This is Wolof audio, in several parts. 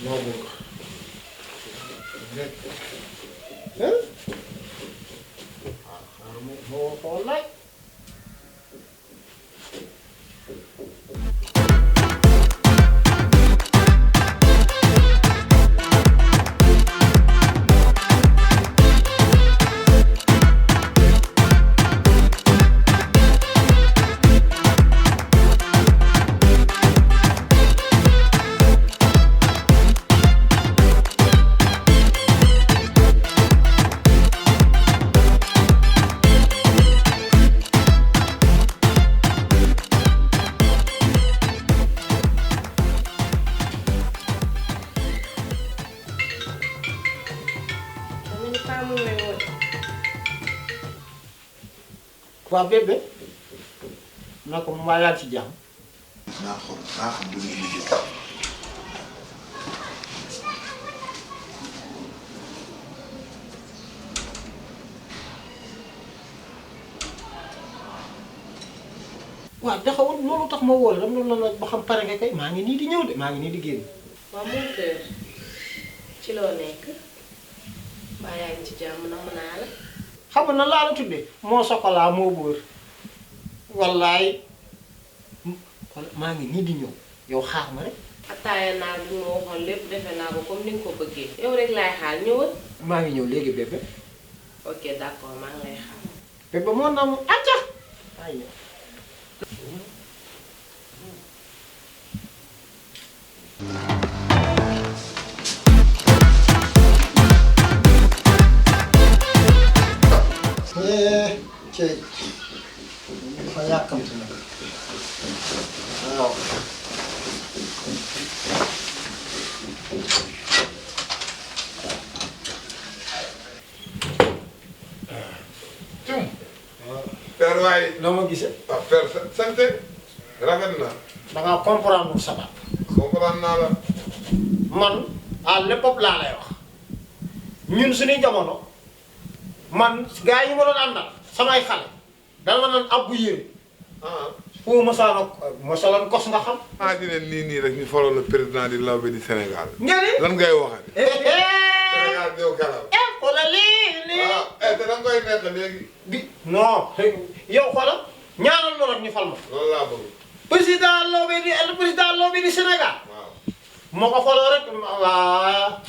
noobu nga moo xool laaj waa bébé na ko mu yaa ci jàmm. naa xam lu ñuy liggéey. waaw taxawul loolu tax ma woo la dama doon la ba xam pare nga kay maa ngi nii di ñëw de maa ngi nii di génn. waaw mon cœur ci loo nekk mbaa yaa ngi ci jàmm na mën naa la. xam nga nan laa la tuddee moo sokolaa moo bëër wallaay maa ngi nii di ñëw yow xaar ma rek. attaaya naa bi ma waxoon lépp defe naa ko comme ni nga ko bëggee. yow rek laay xaar ñëwal. maa ngi ñëw léegi bébé. ok d'accord maa ngi lay xaar. bébé moo na mu acca ay cey dafa yàkkamti nag waaw Cum. Père waaye. noo ma gisee. ah Père sant rafet na. da ngaa comprendre sa bopp. comprendre naa la. man à l'époque laa lay wax ñun suñuy jamono man gars yi ma doon àndal samay xale dama naan abbu yére ah. foo masalan kos nga xam. ah di ne nii rek ñu faral le président di Lawbe di Sénégal. ngeen lan ngay waxati. Sénégal ñëw kanam. xoolal lii. ah te da nga koy nekk léegi. bi non yow xoolal ñaanal ma rek ñu fal ma. loolu laa bëgg. président Lawbe di Sénégal. waaw. moo ko faloo rek waa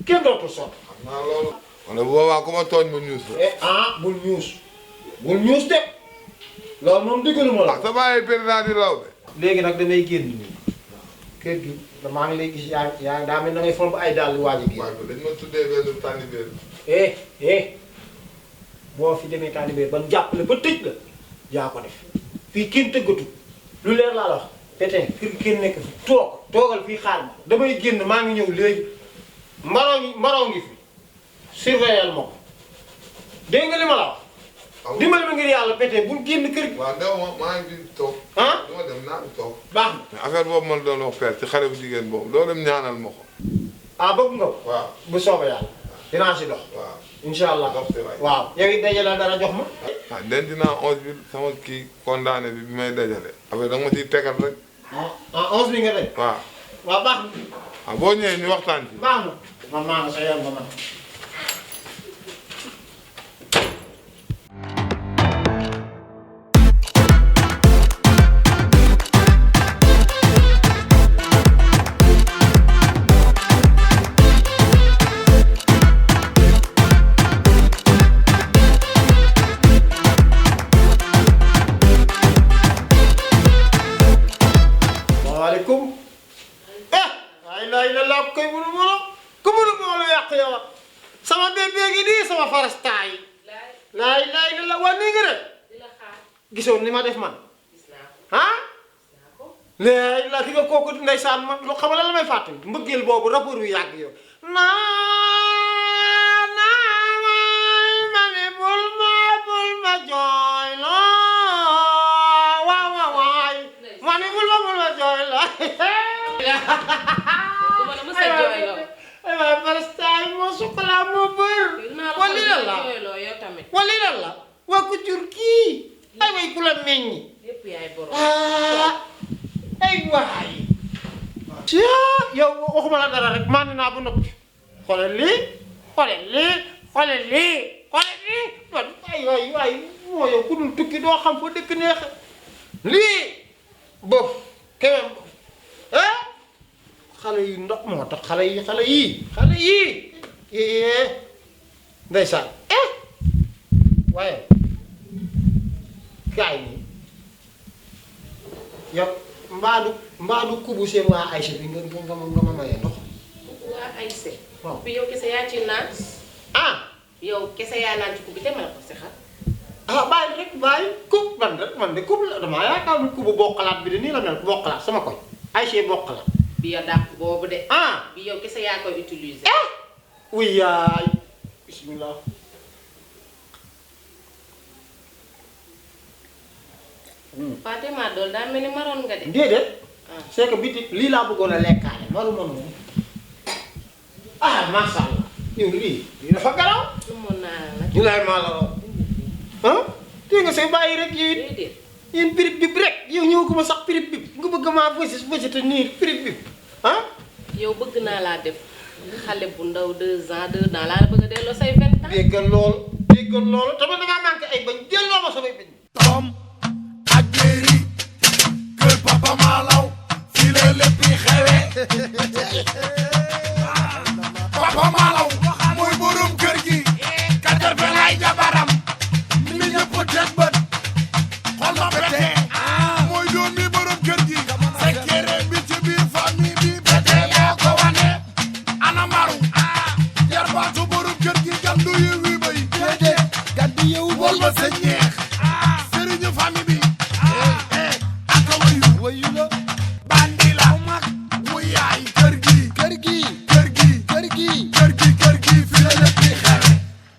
kenn dootul sot. xam naa loolu. wala bu boobaa ku ma tooñ ma ñuus la. bul ñuus de loolu moom diggaluma la. ah sa bàyyi président di Lawbe. léegi nag damay génn nii kër gi maa ngi lay gis yaa daa mel na ngay fomp ay dàll waaj a génn. waaye dañ ma tuddee benn tànnibéer. boo fi demee tànnibéer ban jàppale ba tëj la yaa ko def fii kenn tëggatu lu leer laa la wax pétin kër kenn nekk fi toogal fii xaar ma damay génn maa ngi ñëw léegi mbaroo ngi fi surveiller ma ko dégg nga li ma la wax. dimbali ma ngir yàlla pété bul génn kër gi. waaw dew ma maa ngi fi toog. ah du ma dem naa fi toog. baax na. mais affaire boobu man doon wax Père ci xale bu jigéen boobu doo dem ñaanal ma ko. ah bëgg nga ko. waaw bu soobee yàlla dinaa si dox. waaw. incha allah dox si waay. waaw yow it dajale dara jox ma. ah denc naa 11000 sama kii condamné bi may dajale. affaire da nga ma ciy tegal rek. ah 11 bi nga daj. waaw. waaw baax na. ah boo ñëwee ñu waxtaan ci. baax na. man maa nga sa yoon ba man. sama bébé gi nii sama farastaay laay la waa nii nga def gisoon ni ma def man ah laay la ki nga kooku ndeysaan ma lu xamal la may fàttali mbëggeel boobu rapport yu yàgg yow mami bul ma jooy la waay mami bul ma jooy la ay waay farastaay moo soxlaa moo bër wali la waa ko jur kii ay way ku la meññi ay waay yow waxuma la dara rek mànd naa ba noppi xoolal lii xoolal lii xoolal lii xoolal lii man waay moo yow ku dul tukki doo xam fa dëkk neex lii bëf kemem ah xale yi ndox moo tax xale yii ndeysaan waaye kaay nii yow mbaadu kubu seen waa Aïcha bi nga ma mayee ndox. waa Aïcha. waaw bi yow kese yaa ci naan. yow kese yaa naan ci kubi te ma la ko sexal. bàyyi rek bàyyi kub man de kub la damaa yaakaar ni kubu bokkalaat bi de nii la mel bokkalaat sama koñ Aïcha bokkalaat. bi yow dàq boobu de. bi yow kese yaa koy utiliser. wuy yaay bismillah. Fatima dool daa mel ni maroon nga de. déedéet. c'est que biti lii laa bëggoon a lekkaale maru ma noonu. macha allah. yow lii dafa garaw. lu mun naa la nag. ñu lay maa la raw. te nga say bàyyi rek yow it. déedéet. yéen pirip bib rek yow ñëw ko ma sax pirip bib nga bëgg maa vësi te nii pirip bib yow bëgg naa laa def xale bu ndaw 2 ans 2 ans laa la bëgg a delloo say 20 ans. déggal loolu tamit damaa manqué ay bañ delloo ma samay bañ. Tom ak Jéeri kër Papa Malaw fii la lépp xewe